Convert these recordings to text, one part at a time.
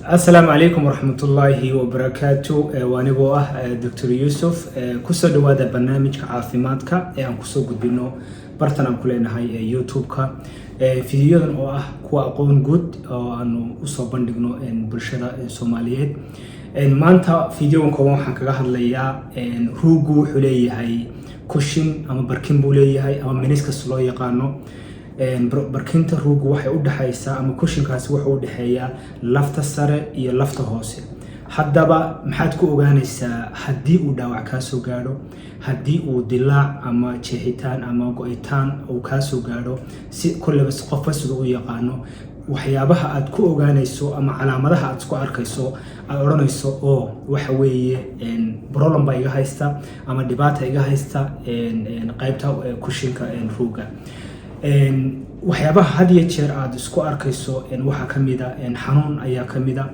Asalaamu calaykum waraxmatullaahi wabarakaatu. Waa anigoo ah Dr Yuusuf. Kusoo dhawaada barnaamijka caafimaadka ee aan kusoo gudbino bartan aan ku leenahay ee YouTube-ka, fiidiyodan oo ah kuwa aqoon guud oo aanu usoo bandhigno bulshada Soomaaliyeed. Maanta fiidiyogan kooban waxaan kaga hadlayaa ruugu wuxuu leeyahay cushion ama barkin buu leeyahay ama meniscus loo yaqaano. Barkinta ruugu waxay u dhexaysaa ama cushionkaasi wuxuu u dhexeeyaa lafta sare iyo lafta hoose. Haddaba maxaad ku ogaanaysaa haddii uu dhaawac kaa soo gaadho, haddii uu dilaac ama jeexitaan ama go-itaan uu kaa soo gaadho, si kolleba qofba sida u yaqaano? Waxyaabaha aad ku ogaanayso ama calaamadaha aad isku arkayso, aad odhanayso oo waxa weeye problem baa iga haysta ama dhibaata iga haysta qaybta cushionka ruuga. Waxyaabaha had iyo jeer aada isku arkayso waxaa kamida xanuun ayaa kamida.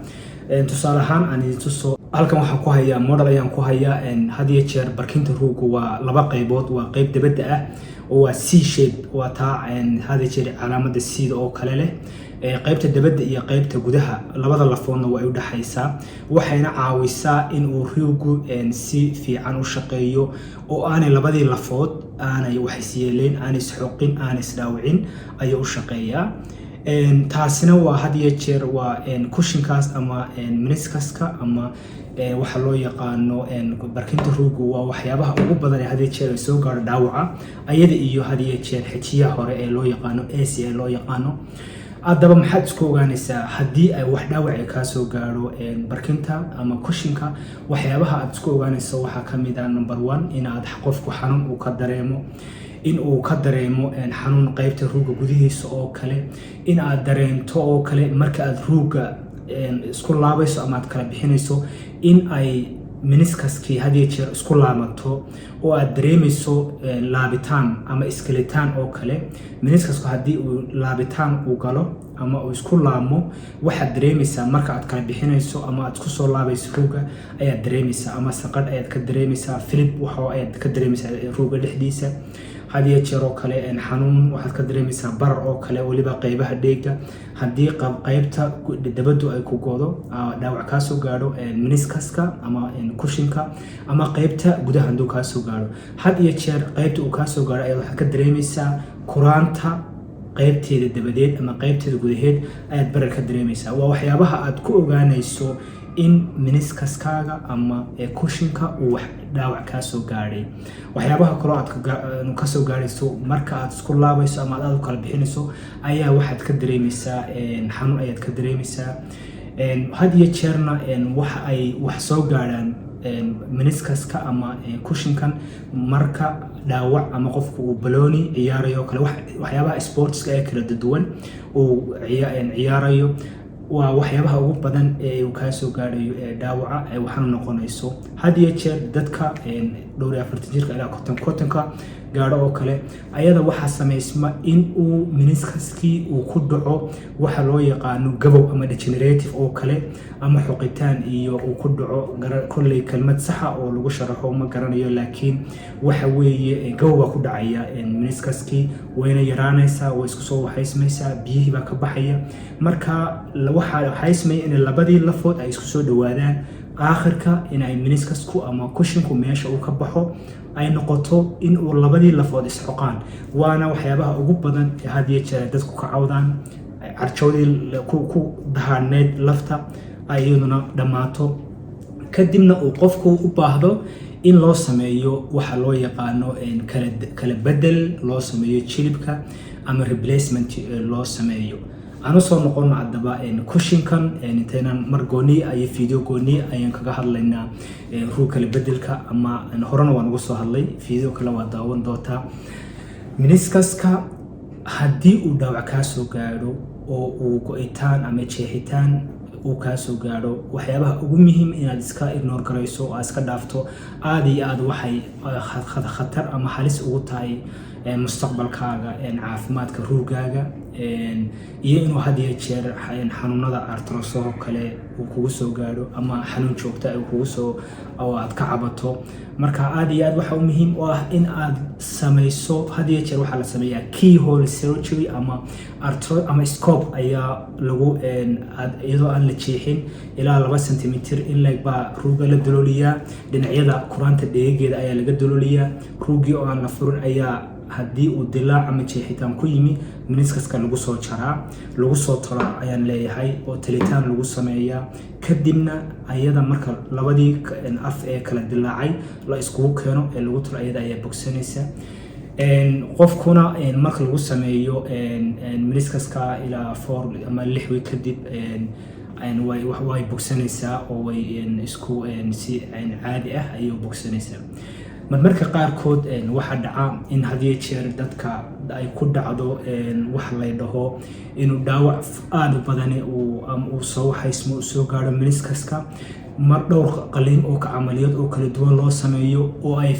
Tusaale ahaan aan idin tuso, halkan waxaan ku hayaa model ayaan ku hayaa. Had iyo jeer barkinta ruugu waa laba qaybood: waa qayb dabadda ah oo waa C shape, waa taa had iyo jeer calaamada C-da oo kale leh. Qaybta dabadda iyo qaybta gudaha labada lafoodna waa ay udhexaysaa, waxayna caawisaa in uu ruugu si fiican u shaqeeyo oo aanay labadii lafood aanay wax isyeeleyn, aanay isxoqin, aanay isdhaawicin ayuu u shaqeeyaa. Taasina waa had iyo jeer waa cushionkaas ama meniscuska ama waxa loo yaqaano barkinta ruugu. Waa waxyaabaha ugu badan ee had iyo jeer ay soo gaadho dhaawaca, ayada iyo had iyo jeer xejiyaha hore ee loo yaqaano AC ee loo yaqaano. Haddaba maxaad isku ogaanaysaa haddii ay wax dhaawac ay kaa soo gaadho barkinta ama cushionka? Waxyaabaha aad isku ogaanayso waxaa kamid ah, number one, inaad qofku xanuun uu ka dareemo, in uu ka dareemo xanuun qeybta ruuga gudihiisa oo kale, in aad dareento oo kale marka aad ruuga isku laabayso ama aad kala bixinayso in ay meniscuskii had iyo jeer isku laabato oo aad dareemayso laabitaan ama iskelitaan oo kale. Meniscusku haddii uu laabitaan uu galo ama uu isku laabmo, waxaad dareemaysaa marka aad kala bixinayso ama aad isku soo laabayso ruuga ayaad dareemaysaa, ama saqadh ayaad ka dareemaysaa, filib waxa ayaad ka dareemaysaa ruuga dhexdiisa. Had iyo jeer oo kale xanuun waxaad ka dareemaysaa, barar oo kale, weliba qeybaha dheega haddii qeybta dabadu ay ku godo, dhaawac kaasoo gaadho meniscuska ama cushionka ama qeybta gudaha hadduu kaasoo gaadho. Had iyo jeer qeybta uu kaasoo gaadho ayaad waxaad ka dareemaysaa kuraanta qeybteeda dabadeed ama qeybteeda gudaheed ayaad barar ka dareemaysaa. Waa waxyaabaha aad ku ogaanayso in meniscuskaaga ama cushionka uu wax dhaawac kaasoo gaadhay. Waxyaabaha kaloo aad kasoo gaadhayso, marka aad isku laabayso ama aad u kala bixinayso ayaa waxaad ka dareemaysaa xanuun ayaad ka dareemaysaa. Had iyo jeerna waxa ay wax soo gaadhaan meniscuska ama cushionkan marka dhaawac ama qofku uu balooni ciyaarayo kale, waxyaabaha sportska ee kala duwan uu ciyaarayo. Waa waxyaabaha ugu badan ee uu kaasoo gaadhayo ee dhaawaca ee waxaana noqonayso. Had iyo jeer dadka dhowr iyo afartan jirka ilaa 50 50-ka gaadho oo kale, ayada waxaa samaysma in uu meniscuskii uu ku dhaco waxa loo yaqaano gabow ama degenerative oo kale ama xoqitaan iyo uu ku dhaco. Kolley kelmad saxa oo lagu sharaxo ma garanayo, laakiin waxa weeye gabow baa ku dhacaya meniscuskii, wayna yaraanaysaa, way isku soo waxaysmaysaa, biyihii baa ka baxaya. Marka waxaa waxaysmaya in labadii lafood ay isku soo dhawaadaan, aakhirka in ay meniscusku ama cushionku meesha uu ka baxo, ay noqoto in uu labadii lafood isxoqaan. Waana waxyaabaha ugu badan ee had iyo jeer ay dadku ka cawdaan, carjawdii ku dahaadhneyd lafta ay iyaduna dhammaato, kadibna uu qofku u baahdo in loo sameeyo waxa loo yaqaano kala bedel loo sameeyo jilibka ama replacement loo sameeyo. Aan usoo noqono haddaba cushionkan. Intaynan mar gooni iyo video gooni ayaan kaga hadlaynaa ruug kala bedelka, ama horena waan uga soo hadlay, video kale waa daawan doontaa. Meniscuska haddii uu dhaawac kaa soo gaadho oo uu go-itaan ama jeexitaan uu kaa soo gaadho, waxyaabaha ugu muhiim inaad iska ignore garayso oo aad iska dhaafto aada iyo aad waxay khatar ama halis ugu tahay mustaqbalkaaga caafimaadka ruugaaga. Iyo inuu had iyo jeer xanuunada arthritis-oo kale uu kugu soo gaadho ama xanuun joogta uu kugu soo oo aad ka cabato. Marka aad iyo aad waxa u muhiim u ah in aad samayso had iyo jeer waxaa la sameeyaa keyhole surgery ama arthro ama scope ayaa lagu iyadoo aan la jeexin ilaa 2 centimeter in leeg baa ruuga la dalooliyaa. Dhinacyada kuraanta dheegeeda ayaa laga dalooliyaa. Ruugii oo aan la furin ayaa, haddii uu dilaac ama jeexitaan ku yimi, meniscuska lagu soo jaraa, lagu soo tolaa ayaan leeyahay, oo talitaan lagu sameeyaa. Kadibna ayada marka labadii af ee kala dilaacay la iskugu keeno ee lagu tolo, ayada ayaa bogsanaysa. Qofkuna marka lagu sameeyo meniscuska ilaa 4 ama 6 week kadib way bogsanaysaa oo way isku si caadi ah ayay u bogsanaysaa. Marmarka qaarkood waxaa dhaca in hadiyo jeer dadka ay ku dhacdo wax lay dhaho inuu dhaawac aada u badani uu soo haysmo, uu soo gaadho meniscuska, mar dhowr qaliin oo ka camaliyad oo kala duwan loo sameeyo oo ay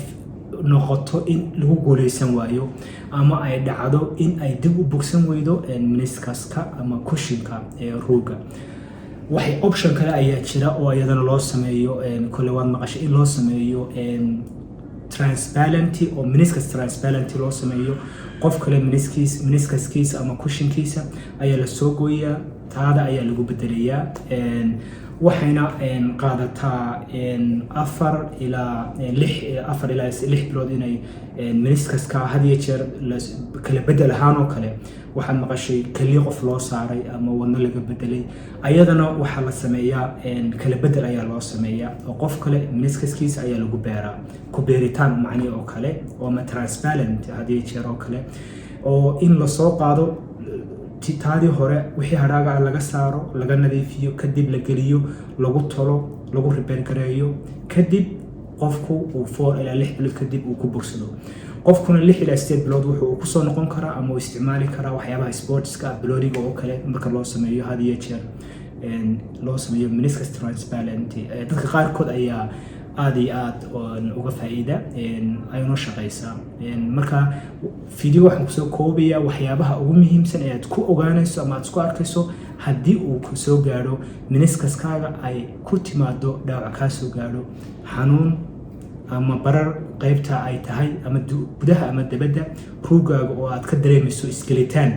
noqoto in lagu guuleysan waayo ama ay dhacdo in ay dib u bogsan weydo meniscuska ama kushinka ee ruuga. Waxay option kale ayaa jira oo iyadana loo sameeyo, kole waad maqashay, in loo sameeyo transplant oo meniscus transplant loo sameeyo. Qof kale meniscus meniscuskiisa ama kushinkiisa ayaa la soo gooyaa, taada ayaa lagu bedelayaa. Waxayna qaadataa 4 ilaa 6, 4 ilaa 6 bilood inay meniscuska had iyo jeer kala bedel ahaan oo kale. Waxaad maqashay keliya qof loo saaray ama wadno laga bedelay, ayadana waxaa la sameeyaa kala bedel ayaa loo sameeyaa oo qof kale meniscuskiisa ayaa lagu beeraa, ku beeritaan macnihi oo kale oo ama transplant had iyo jeer oo kale, oo in lasoo qaado taadii hore, wixii hadhaaga laga saaro, laga nadiifiyo, kadib la geliyo, lagu tolo, lagu repair gareeyo. Kadib qofku uu 4 ilaa 6 bilood kadib uu ku bogsado. Qofkuna 6 ilaa 8 bilood wuxuu kusoo noqon karaa ama uu isticmaali karaa waxyaabaha sportska bloodiga oo kale marka loo sameeyo had iyo jeer loo sameeyo meniscus transplant. Dadka qaarkood ayaa aada iyo aada uga faa'iida ayna shaqeysaa. Marka video waxaan kusoo koobayaa waxyaabaha ugu muhiimsan ee aad ku ogaanayso ama aad isku arkayso haddii uu soo gaadho meniscuskaaga, ay ku timaado dhaawac kaa soo gaadho, xanuun ama barar qeybta ay tahay ama gudaha ama dabadda ruugaaga oo aad ka dareemayso iskelitaan,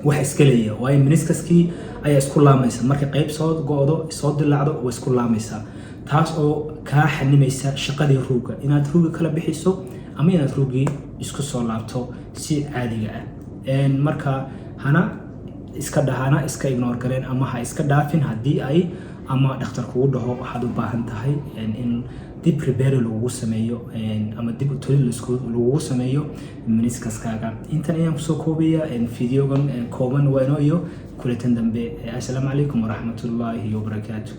wax iskelaya, waayo meniscuskii ayaa isku laamaysa. Marka qeyb soo go'do, soo dilaacdo, way isku laamaysaa, taas oo kaa xanimaysa shaqadii ruugga, inaad ruugga kala bixiso ama inaad ruuggii isku soo laabto si caadiga ah. Marka hana iska dhahana iska ignore gareen ama ha iska dhaafin haddii ay ama dhakhtar kugu dhaho waxaad u baahan tahay in dib repair lagugu sameeyo ama dib tolid lagugu sameeyo meniscuskaaga. Intan ayaan kusoo koobaya videogan kooban. Waa inoo iyo kulitan dambe. Assalaamu calaykum waraxmatullaahi wabarakaatu.